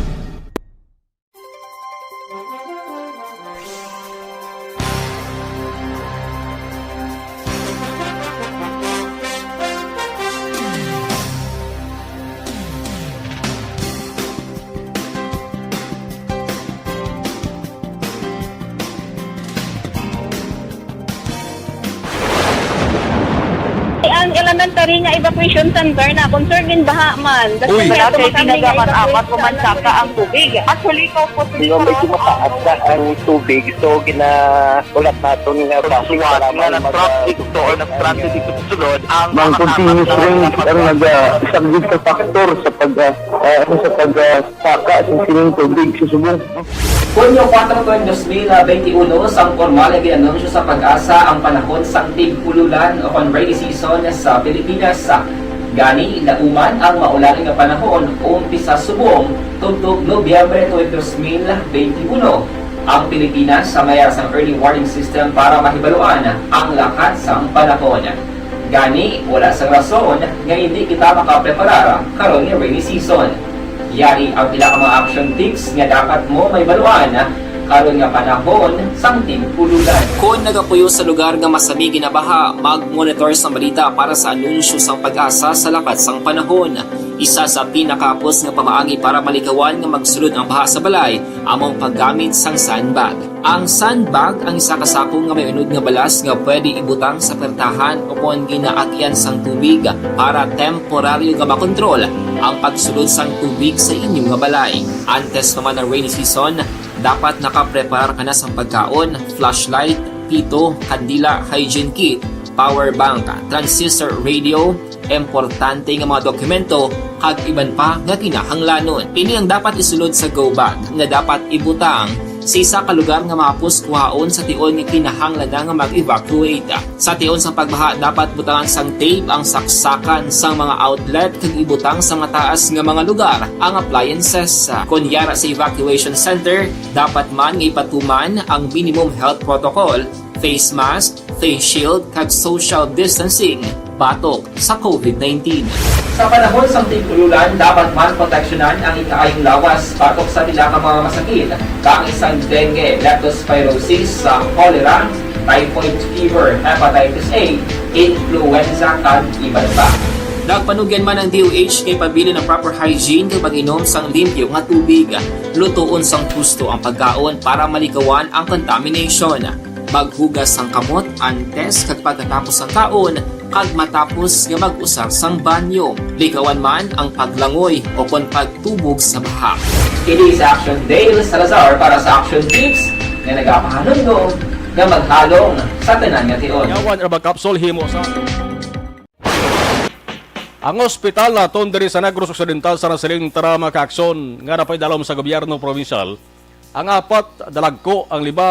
Ang elementary nga evacuation center na, concern gid baha man. Uy. Kasi wala kay kami nga ginagapan, evacuate apat sa man saka ang tubig. Actually, ikaw po, medyo mataas na ang tubig. So, gina-, ulat naton nga traffic, wala nga man nag-traffic mag-, ito or nag-traffic ito sulod, ang mga continuous rain ang nag-, ah, isang gid sa factor sa pag, ah, ah, ano, sa pag, ah, saka sa sining tubig sa subong. Hunyo kuwatro tuig dos mil benti uno, sang pormal nga gin-anunsyo sa PAGASA ang panahon sang tig-ululan o kon rainy season sa Pilipinas. Gani, lauman ang maulan nga panahon umpisa subong tubtob Nobyembre tuig dos mil benti uno. Ang Pilipinas may ara sang early warning system para mahibaluan ang lakat sang panahon. Gani, wala sang rason nga indi kita makapreparar karon nga rainy season. Yari ang pila ka mga action tips nga dapat mo mahibaluan karon nga panahon sang tig-ululan. Kon nagapuyo sa lugar nga masami ginabaha, mag-monitor sang balita para sa anunsyo sang PAGASA sa lakat sang panahon. Isa sa pinakahapos nga pamaagi para malikawan nga magsulod ang baha sa balay amo ang paggamit sang sandbag. Ang sandbag ang isa ka sako nga may unod nga balas nga pwede ibutang sa pertahan o kon ginaagyan sang tubig para temporaryo nga makontrol ang pagsulod sang tubig sa inyo nga balay. Antes pa man ang rainy season, dapat nakapreparar ka na sang pagkaon, flashlight, pito, kandila, hygiene kit, power bank, transistor radio, importante nga mga dokumento, kag iban pa nga kinahanglanon. Ini ang dapat isulod sa go bag nga dapat ibutang sa isa ka lugar nga mahapos kuhaon sa tion nga kinahanglan na nga mag-evacuate. Sa tion sang pagbaha, dapat butangan sang tape ang saksakan sang mga outlet kag ibutang sa mataas nga mga lugar ang appliances. Kon yara sa evacuation center, dapat man nga ipatuman ang minimum health protocol, face mask, face shield, kag social distancing batok sa COVID nineteen. Sa panahon sang tig-ululan, dapat man proteksyonan ang ikaayong lawas batok sa pila ka mga masakit, kaangay sang dengue, leptospirosis, sa cholera, typhoid fever, hepatitis A, influenza, kag iban pa. Nagpanugyan man ang D O H nga ipabilin ang proper hygiene kag mag-inom sang limpyo nga tubig. Lutoon sang husto ang pagkaon para malikawan ang contamination. Maghugas sang kamot antes kag pagkatapos sang kaon kag matapos nga mag-usar sang banyo. Likawan man ang paglangoy o kon pagtubog sa baha. Kini si Action Dale Salazar para sa Action Tips nga nagapahanumdom nga maghalong sa tanan nga tion. Yawan Herbal Capsule himo sa Ang ospital naton diri sa Negros Occidental sa nasiling tara mga ka-aksyon nga napaidalom sa gobyerno probinsyal. Ang apat dalagko, ang lima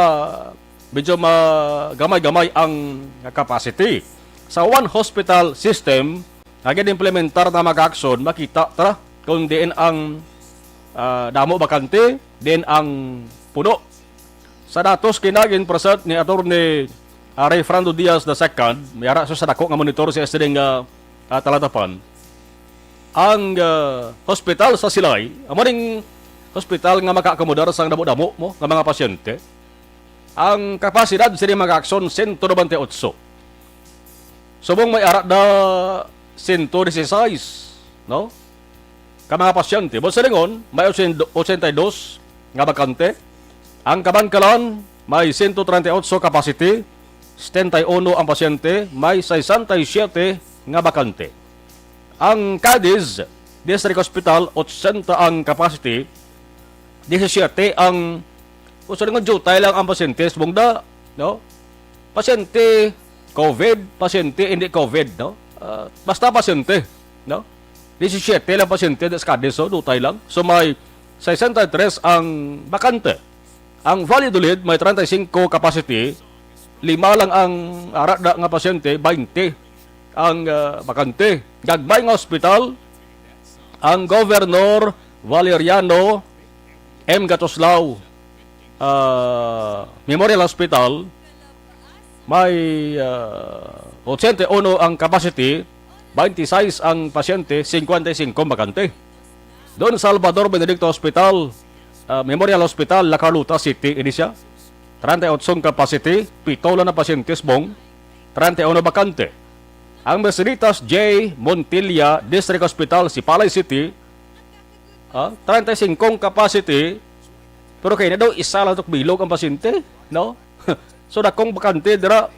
medyo ma-, gamay-gamay ang capacity. Sa one hospital system nga ginimplementar na mga ka-aksyon, makita ta kung diin ang, ah, damo bakante, diin ang puno. Sa datos kini ginpresent ni Attorney, ah, Rayfrando Diaz the second, may ara siya sa dako nga monitor sa S D N nga, ah, talatapan. Ang, ah, hospital sa Silay, amo ning hospital nga makaakomodar sang damo-damo mo nga mga pasyente. Ang kapasidad sini mga ka-aksyon, sento nobenta y otso. Subong may ara da sento dieciséis, no? Ka mga pasyente. Buot silingon, may ochenta y dos nga bakante. Ang Kabankalan, may sento treinta y otso capacity, setenta y uno ang pasyente, may sesenta y siete nga bakante. Ang Cadiz District Hospital, ochenta ang capacity, disisiete ang, o, sa nga jutay lang ang pasyente sa bungda, no? Pasyente COVID, pasyente hindi COVID, no? Ah, basta pasyente, no? Disisiete lang pasyente sa Cadiz, so jutay lang. So may sesenta y tres ang bakante. Ang Valladolid may treinta y cinco capacity, lima lang ang ara da nga pasyente, baynte ang, ah, bakante. Gagmay nga ospital, ang Governor Valeriano M. Gatoslao, ah, Memorial Hospital, may, ah, ochenta y uno ang capacity, baynte sais ang pasyente, singkwenta y singko bakante. Don Salvador Benedicto Hospital, ah, Memorial Hospital, La Carlota City, ini siya. Treinta y otso ang capacity, pito lang na pasyente subong, treinta y uno bakante. Ang Merceditas J. Montilla District Hospital, Sipalay City, ah, treinta y cinco ang capacity, pero kay na daw isa lang tok bilog ang pasyente, no? So, dakong bakante dira,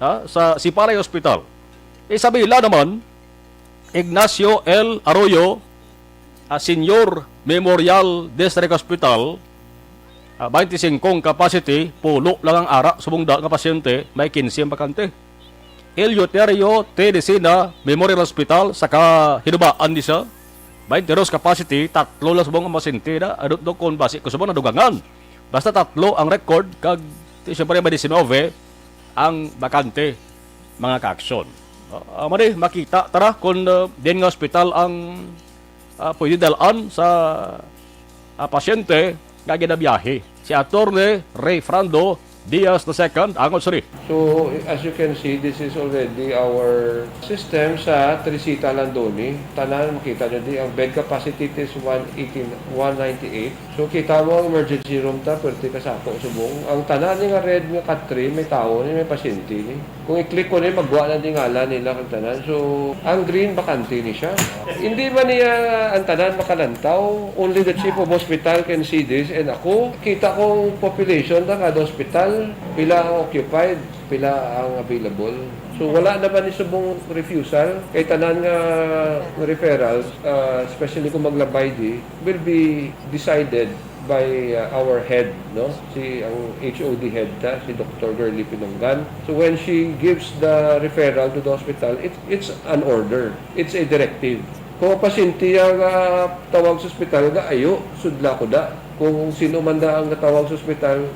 ha, sa Sipalay Hospital. Isabela naman, Ignacio L. Arroyo, ah, Senior Memorial District Hospital, ah, twenty-five ang capacity, pulo lang ang ara subong da nga pasyente, may quince ang bakante. Eleuterio T. Decina Memorial Hospital, sa kahinubaan ni siya, twenty-two capacity, tatlo lang subong ang pasyente na, I don't know kung basi ko subong nadugangan. Basta tatlo ang record, kag, siyempre, may diecinuebe ang bakante, mga ka-aksyon. Ah, amo ni, makita, tara, kung, ah, din nga ospital ang, ah, pwede dalaan sa, ah, pasyente nga ginabiyahe. Si Attorney Rayfrando Diaz the second, ang suri. So, as you can see, this is already our system sa Teresita Landoni. Tanan, makita nyo di, ang bed capacity is one eighteen, one ninety-eight. So, kita mo ang emergency room ta, pwerte ka sako subong. Ang tanan ni nga red nga cat three, may tawo ni, may pasyente ni. Kung i-click ko ni, magwa na di ngalan nila kag tanan. So, ang green, bakante ni siya. Hindi man niya ang tanan makalantaw. Only the chief of hospital can see this. And ako, kita kong population ta kada hospital, pila ang occupied, pila ang available. So, wala naman ni subong refusal. Kay tanan nga referrals, ah, especially kung maglabay di, will be decided by, uh, our head, no? Si, ang H O D head ta, si Doctor Girly Pinongan. So when she gives the referral to the hospital, it, it's an order. It's a directive. Kung ang pasyente nga tawag sa ospital nga ayo, sudla ko da. Kung sino man da ang natawag sa ospital,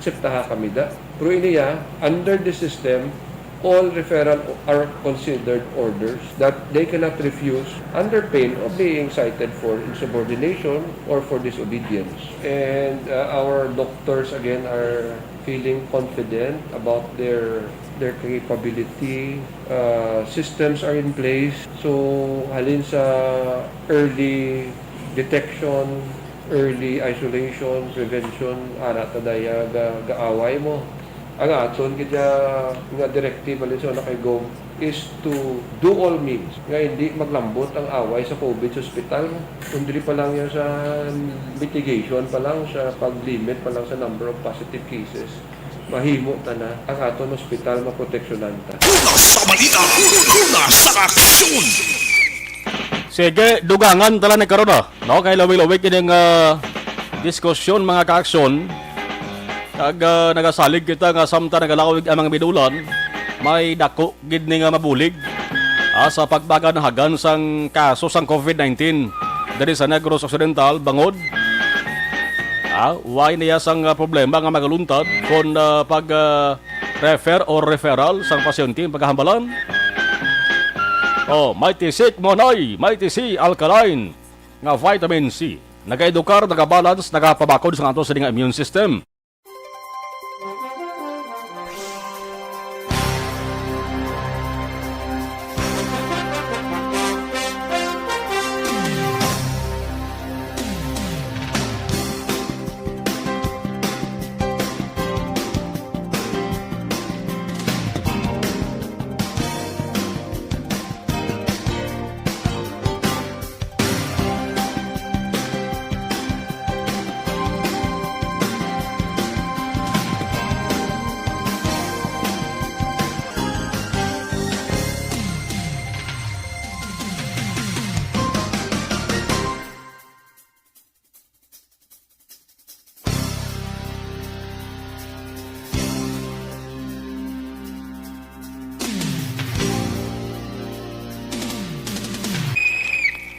akseptaha kami da. Pero iniya, under the system, all referral are considered orders that they cannot refuse under pain of being cited for insubordination or for disobedience. And, uh, our doctors, again, are feeling confident about their, their capability. Uh, systems are in place. So, halin sa early detection, early isolation, prevention, ara ta daya ga-, gaaway mo. Ang aton gid nga, nga directive, alin sa una kay Gov, is to do all means nga hindi maglambot ang away sa COVID sa ospital. Kundili pa lang yan sa mitigation pa lang, sa pag-limit pa lang sa number of positive cases, mahimo ta na ang aton ospital maproteksyonan ta. Una sa balita, una sa aksyon. Sige, dugangan tala ni karon, ah. No, kay lawig-lawig kining, ah, diskusyon, mga kaaksyon. Kag, ah, nagasalig kita nga samtang nagalawig ang mga binulan, may dako gid ni nga mabulig, ah, sa pagbaganhagan sang kaso sang COVID nineteen diri sa Negros Occidental, bangod, ah, way niya sang, ah, problema nga magaluntad kon, ah, pag, ah, refer or referral sang pasyente ang pagkahambalan. Oh, may tisik mo, Nay, may tisi alkaline nga vitamin C. Nagaedukar, nagabalance, nagapabakod sa ato sini nga immune system.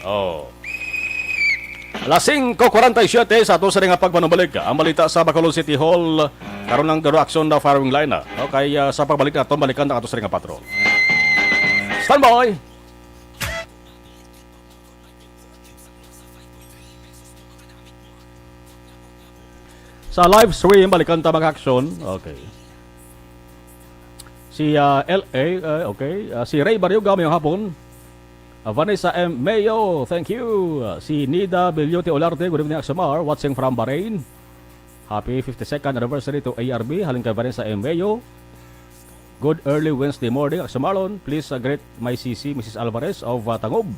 Oh. Alas singko kwarenta y siyete sa ato sa nga pagpanumbalik. Ang balita sa Bacolod City Hall, karon ang Duro Action na firing line na. Okay, ah, sa pagbalik nato, balikan ang ato sa nga patrol. Standby! Sa live stream, balikan ta, mga aksyon. Okay. Si, ah, L A, ah, okay. Ah, si Ray Barioga, mayong hapon. Ah, Vanessa M. Mayo, thank you. Ah, si Nida Bellote Olarte, good evening, Axomar. Watching from Bahrain. Happy fifty-second anniversary to A R B. Halin kay Vanessa M. Mayo. Good early Wednesday morning, Axel Marlon. Please, uh, greet my sisi, Missus Alvarez of, uh, Tangob,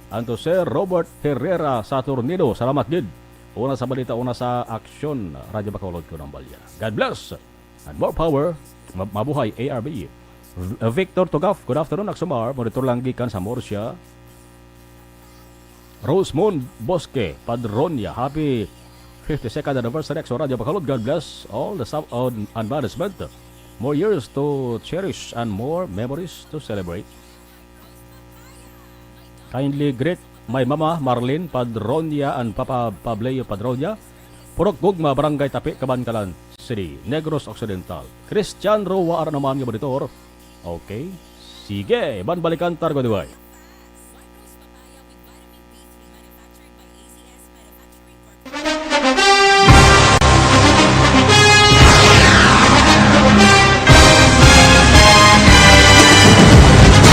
and to Sir Robert Herrera Saturnino. Salamat gid. Una sa balita, una sa aksyon, Radyo Bacolod, Kunang Balya. God bless and more power. Ma-, mabuhay, A R B. V-, uh, Victor Tugaf, good afternoon, Axel Mar. Monitor lang gikan sa Murcia. Rosemond Bosque Padronia, happy fifty-second anniversary sa Radyo Bacolod. God bless all the staff and, and management. More years to cherish and more memories to celebrate. Kindly greet my mama, Marlene Padronia, and Papa Pableo Padronia, Purok Gugma, Barangay Tapi, Kabankalan City, Negros Occidental. Christian Roa, ara naman nga monitor. Okay. Sige, ban balikan ta, Godoy.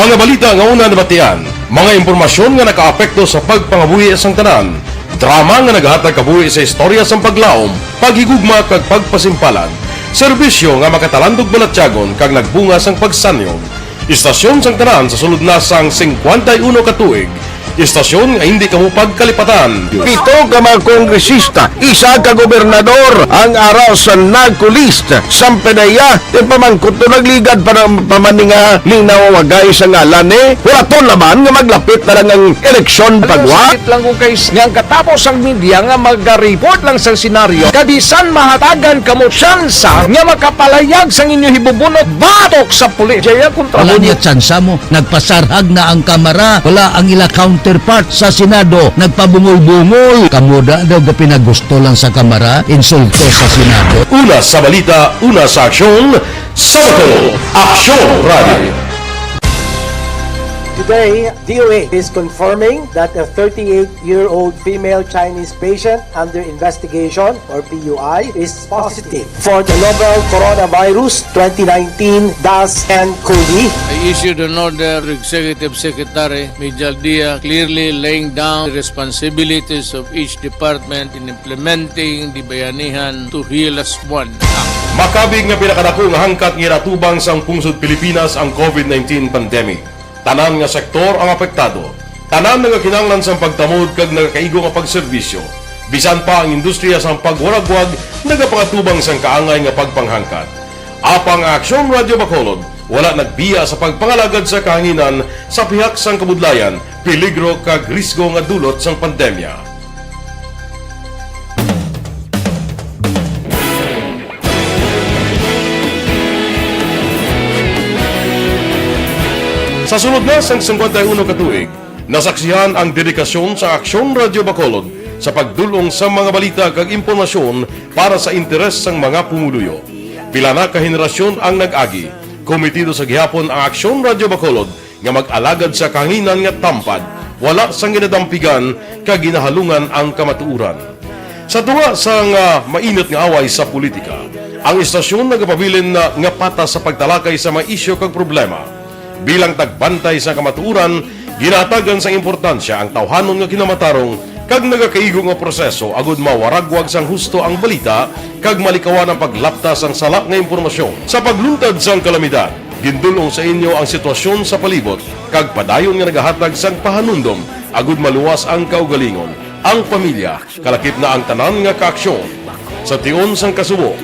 Mga balita nga una nabatian, mga impormasyon nga nakaapekto sa pagpangabuhi sang tanan, drama nga nagahatag kabuhi sa istorya sang paglaom, paghigugma kag pagpasimpalan, serbisyo nga makatalandog balatyagon kag nagbunga sang pagsanyog. Istasyon sang tanan sa sulod na sang singkwenta y uno ka tuig. Istasyon nga hindi kamo pagkalipatan. Pito ka mga kongresista, isa ka gobernador ang ara sa NAGCO list. Samtang iya, ti pamangkot to nagligad pa na, pa man ni nga linaw wagay sa ngalan ni. Huraton naman nga maglapit na lang ang eleksyon pagwa. Sakit lang ko kay s-, nga ang katapos ang media nga maga-report lang sa senaryo, kabisan mahatagan kamo tsansa nga makapalayag sang inyo hibubunot batok sa pulis. Jaya kontra Wala mo. Niya tsansa mo. Nagpasarhag na ang Kamara. Wala ang ila counterpart sa Senado. Nagpabungol-bungol. Kamo da daw ga pinagusto lang sa Kamara. Insulto sa Senado. Una sa balita, una sa aksyon, sa Bato, Aksyon Radio. Today, D O A is confirming that a thirty-eight-year-old female Chinese patient under investigation, or P U I, is positive for the novel coronavirus twenty nineteen dash N cov. I issued an order to Executive Secretary Mijal Dia, clearly laying down the responsibilities of each department in implementing the Bayanihan to Heal Us One Act. Makabig nga pinakadako nga hangkat nga ginatubang sang pungsod Pilipinas ang COVID nineteen pandemic. Tanan nga sektor ang apektado. Tanan nagakinahanglan sang pagtamod kag nagakaigo nga pagserbisyo. Bisan pa ang industriya sang pagwaragwag nagapangatubang sang kaangay nga pagpanghangkat. Apang ang Aksyon Radyo Bacolod wala nagbiya sa pagpangalagad sa kahanginan sa pihak sang kabudlayan, peligro kag risgo nga dulot sang pandemya. Sa sulod na sang singkwenta y uno ka tuig, nasaksihan ang dedikasyon sa Aksyon Radyo Bacolod sa pagdul-ong sa mga balita kag impormasyon para sa interes sang mga pumuluyo. Pila na ka henerasyon ang nag-agi. Komitido sa gihapon ang Aksyon Radyo Bacolod nga mag-alagad sa kahanginan nga tampad, wala sang ginadampigan kag ginahalungan ang kamatuoran. Sa tunga sang, ah, mainit nga away sa politika, ang istasyon nagapabilin na nga patas sa pagtalakay sa mga isyu kag problema. Bilang tagbantay sa kamatuoran, ginahatagan sang importansya ang tawhanon nga kinamatarong kag nagakaigo nga proseso agud mawaragwag sang husto ang balita kag malikawan ang paglapta sang sala nga impormasyon. Sa pagluntad sang kalamidad, gindul-ong sa inyo ang sitwasyon sa palibot kag padayon nga nagahatag sang pahanumdom agud maluwas ang kaugalingon, ang pamilya, kalakip na ang tanan nga kaaksyon. Sa tion sang kasubo,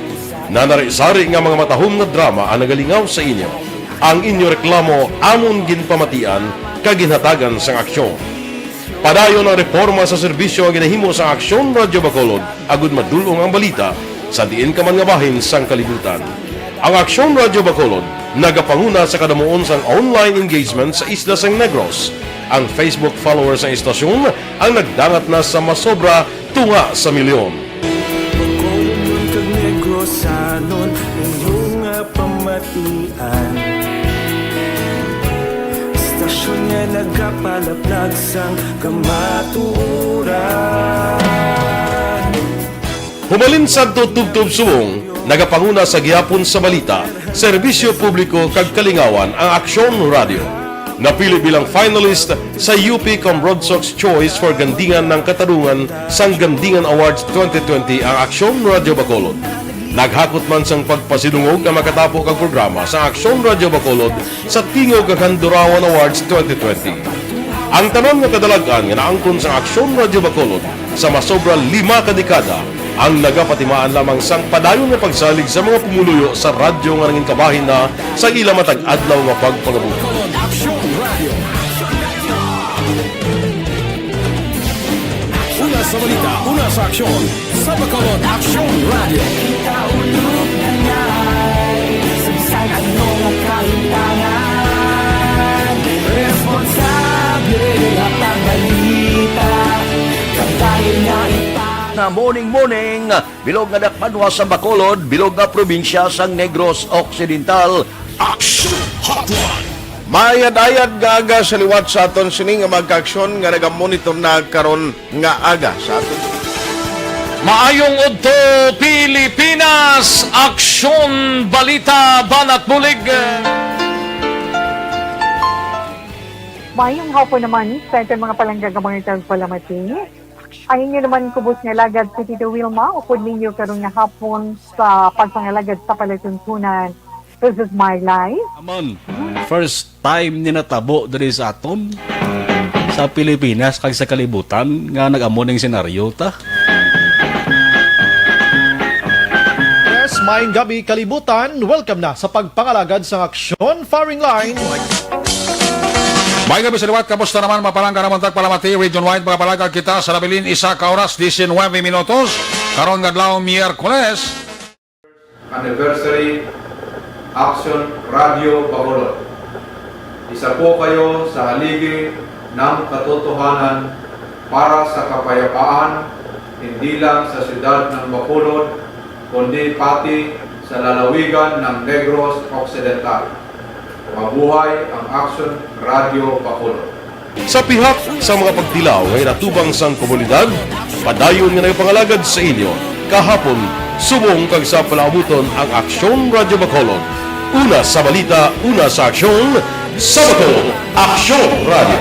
nanari-sari nga mga matahom nga drama ang nagalingaw sa inyo. Ang inyo reklamo amon ginpamatian kag ginhatagan sang aksyon. Padayon ang reporma sa serbisyo nga ginahimo sang Aksyon Radyo Bacolod agud madul-ong ang balita sa diin ka man nga bahin sang kalibutan. Ang Aksyon Radyo Bacolod nagapanguna sa kadamuon sang online engagement sa isla sang Negros. Ang Facebook followers sang istasyon ang nagdangat na sa masobra tunga sa milyon. Bacolodnon kag Negrosanon, inyo nga pamatian. Istasyon nga nagapalaplag sang kamatuoran. Humalin sadto tubtob subong, nagapanguna sa gihapon sa balita, serbisyo publiko kag kalingawan ang Aksyon Radyo. Napili bilang finalist sa U P Comrod Sox Choice for Gandingan ng Katarungan sang Gandingan Awards twenty twenty ang Aksyon Radyo Bacolod. Naghakot man sang pagpasidungog ang makatapo kag programa sa Aksyon Radyo Bacolod sa Tingog kag Handurawan Awards twenty twenty. Ang tanan nga kadalag-an nga naangkon sa Aksyon Radyo Bacolod sa masobra lima ka dekada ang nagapatimaan lamang sang padayon nga pagsalig sa mga pumuluyo sa radyo nga nangin kabahin na sa ila matag adlaw nga pagpangabuhi. Aksyon Radio. Una sa balita, una sa aksyon, sa Bacolod Aksyon Radio. Sa bisan ano nga kahimtangan, responsable nga pagbalita, kabay nga ipa- Na morning, morning, bilog nga dakbanwa sa Bacolod, bilog nga probinsya sang Negros Occidental. Action Hotline. Maayad-ayad nga aga sa liwat sa aton sini nga mga kaaksyon nga nagamonitor na karon nga aga sa aton. Maayong udto, Pilipinas! Aksyon, balita, banat bulig. Maayong hapon naman sa aton mga palangga nga mga tagpalamati. Ang inyo naman kubos nga alagad si Tito Wilma, upod ninyo karon nga hapon sa pagpangalagad sa palatuntunan. This is my life. Amon, first time ni natabo diri sa aton, sa Pilipinas kag sa kalibutan nga nag-amo ning senaryo ta. Yes, maayong gabi, kalibutan. Welcome na sa pagpangalagad sang aksyon, firing line. Maayong gabi sa liwat, kamusta naman, mga palangga namon tagpalamati, region wide, mga palangga kita sa nabilin, isa ka oras, diecinueve minutos, karon nga adlaw, Miyerkules. Anniversary Action Radio Bacolod. Isa po kayo sa haligi ng katotohanan para sa kapayapaan, hindi lang sa siyudad ng Bacolod, kundi pati sa lalawigan ng Negros Occidental. Mabuhay ang Action Radio Bacolod. Sa pihak sa mga pagtilaw nga ginatubang sang komunidad, padayon nga nagapangalagad sa inyo kahapon, subong kag sa palaabuton ang Aksyon Radyo Bacolod. Una sa balita, una sa aksyon, sa Bacolod, Aksyon Radyo.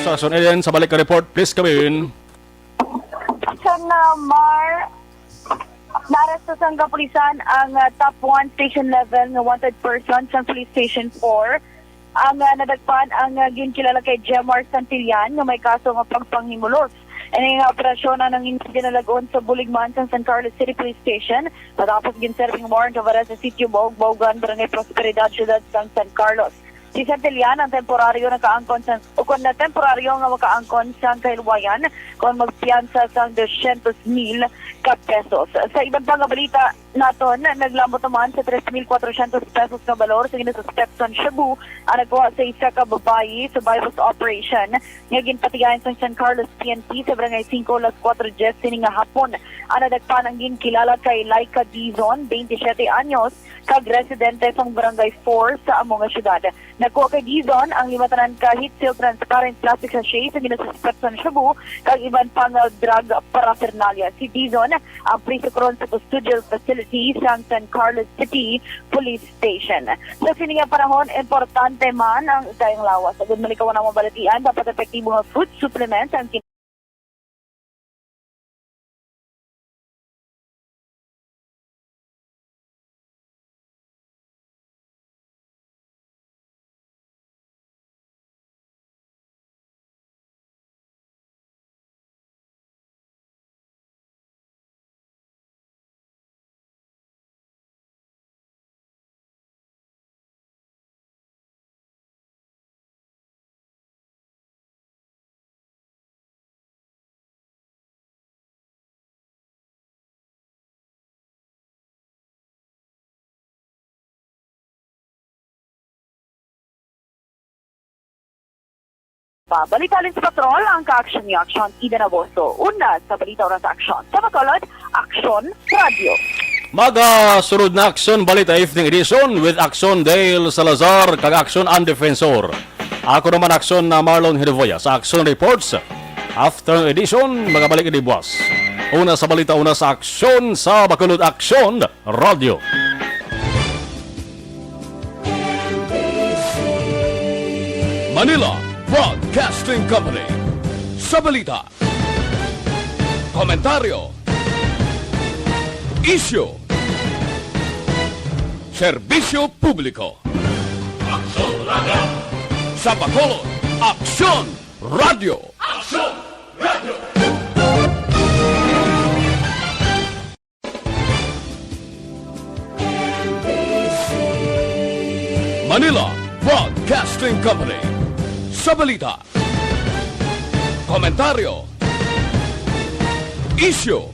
Sa Aksyon Alien, sa balik ka report, please come in. Nga Mar, naaresto sang kapulisan ang, ah, top one station level nga wanted person sang Police Station four. Ang, ah, nadagpan ang, ah, ginkilala kay Jemar Santillan nga may kaso nga pagpanghimulos. Ini nga operasyon ang nangin-, ginalag-on sa bulig man sang San Carlos City Police Station matapos ginserbing warrant of arrest sa Sitio Baog-Baogan, Barangay Prosperidad, Siyudad sang San Carlos. Si Santillan ang temporaryo nakaangkon sang, ukon na temporaryo nga makaangkon sang kahilwayan kon magpiyansa sang dosyentos mil ka pesos. Sa iban pa nga balita naton, naglamot naman sa tres mil kwatrosyentos pesos nga balor sa ginasuspek sang shabu ang nakuha sa isa ka babayi sa buy-bust operation nga ginpatigayon sang San Carlos P N P sa Barangay Cinco, alas kuwatro diyes sini nga hapon. Ang nadagpan ang ginkilala kay Laika Dizon, twenty-siyete anyos, kag residente sang Barangay four sa amo nga siyudad. Nakuha kay Dizon ang lima tanan ka heat-sealed transparent plastic sachet sa ginasuspek sang shabu kag iban pa nga drug paraphernalia. Si Dizon ang priso karon sa custodial facility sang San Carlos City Police Station. Sa sini nga panahon, importante man ang ikayang lawas. Agud malikawan ang mga balatian, dapat epektibo nga food supplements ang Pabalikalin sa patrol ang kaaksyon ni Aksyon Ida Naboso. Una sa balita, una sa aksyon. Sa Bacolod, Aksyon Radyo. Magasunod na Aksyon Balita Evening Edition with Aksyon Dale Salazar kag Aksyon Ang Defensor. Ako naman Aksyon na Marlon Hidevoya sa Aksyon Reports. After edition, magabalik ini buwas. Una sa balita, una sa aksyon sa Bacolod Aksyon Radyo. Manila Broadcasting Company. Sa balita, komentaryo, isyu, serbisyo publiko. Aksyon Radyo. Sa Bacolod, Aksyon Radyo. Aksyon Radyo. Manila Broadcasting Company. Sa balita, komentaryo, isyu,